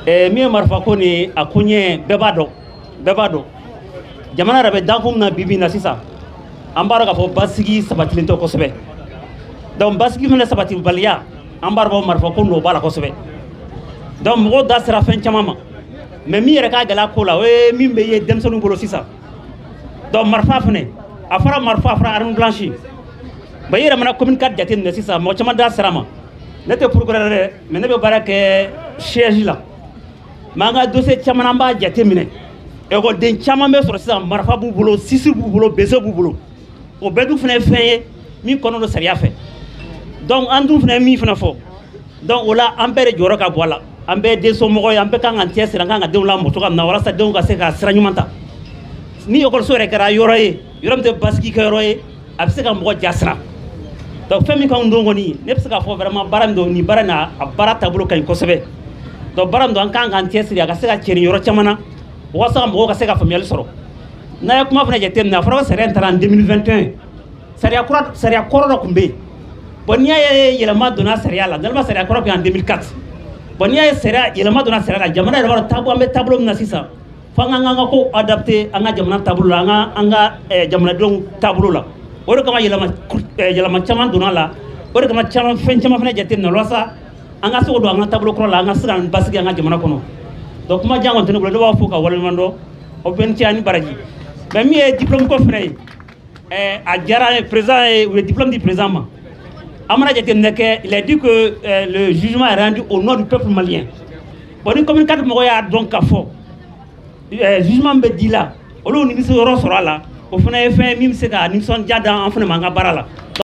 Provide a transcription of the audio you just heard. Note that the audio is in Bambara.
Min ye marifa ko ni a ko ɲɛ, bɛɛ b'a dɔn, bɛɛ b'a dɔn jamana yɛrɛ bɛ dakun min na bi bi in na sisan. An b'a dɔn k'a fɔ basigi sabatilen tɛ kosɛbɛ. Donc basigi fana sabatibaliya, an b'a dɔn marifa ko nɔ b'a la kosɛbɛ. Donc mɔgɔw da sera fɛn caman ma, mais min yɛrɛ ka gɛlɛ ko la, o ye min bɛ ye denmisɛnninw bolo sisan. Donc marifa fana, a fɔra marifa, a fɔra arme blanche. Bon, i yɛrɛ mana commune 4 jateminɛ sisan, mɔgɔ caman da sera ma. Ne tɛ procureur dɛ, mais ne bɛ baara kɛ siège la. Mais an ka dossier caman, an b'a jateminɛ, ekɔliden caman bɛ sɔrɔ sisan, marifa b'u bolo, sisi b'u bolo, bese b'u bolo. O bɛɛ dun fana ye fɛn ye min kɔnɔ don sariya fɛ. Donc an dun fana ye min fana fɔ, donc o la an bɛɛ de jɔyɔrɔ ka bɔ a la. An bɛɛ ye densomɔgɔ ye, an bɛɛ kan k'an cɛsiri, an kan ka denw lamɔ cogoya min na walasa denw ka se ka sira ɲuman ta. Ni ekɔliso yɛrɛ kɛra yɔrɔ ye, yɔrɔ min tɛ basigi kɛ yɔrɔ ye, a bɛ se ka mɔgɔ jasira. Donc fɛn min kan don kɔni, ne bɛ se k'a fɔ vraiment baara min don, nin baara in, a baara taabolo ka ɲi kosɛbɛ. Donc baara min don, an kan k'an cɛsiri a ka se ka cɛrin yɔrɔ caman na walasa mɔgɔw ka se ka faamuyali sɔrɔ. N'a ye kuma fana jateminɛ, a fɔra ko sariya in taara en 2021. Sariya kura, sariya kɔrɔ dɔ tun bɛ yen. Bon, n'i y'a ye yɛlɛma donna sariya la, normalement sariya kɔrɔ tun ye en 2004. Bon, n'i y'a ye sariya yɛlɛma donna sariya la, jamana yɛrɛ b'a dɔn taabolo, an bɛ taabolo min na sisan, fo an k'an ka ko adapté an ka jamana taabolo la, an ka jamanadenw taabolo la. O de kama yɛlɛma caman donna la. O de kama caman, fɛn caman fana jateminɛ walasa an ka se k'o don an ka taabolo kɔrɔ la, an ka se k'an basigi an ka jamana kɔnɔ. Donc kuma jan kɔni tɛ ne bolo, ne b'a fɔ ka waleɲuman dɔn. Aw bɛɛ ni ce ani baraji. Mais min ye diplôme ko fana ye, a diyara an ye. Président ye, u ye diplôme di président ma. An mana jateminɛ kɛ, il a dit que le jugement est rendu au nom du peuple malien. Bon, ni commune 4 mɔgɔ y'a dɔn k'a fɔ jugement bɛ di la, olu nimisi yɔrɔ sɔrɔ a la, o fana ye fɛn min bɛ se ka nisɔndiya d'an fana ma an ka baara la.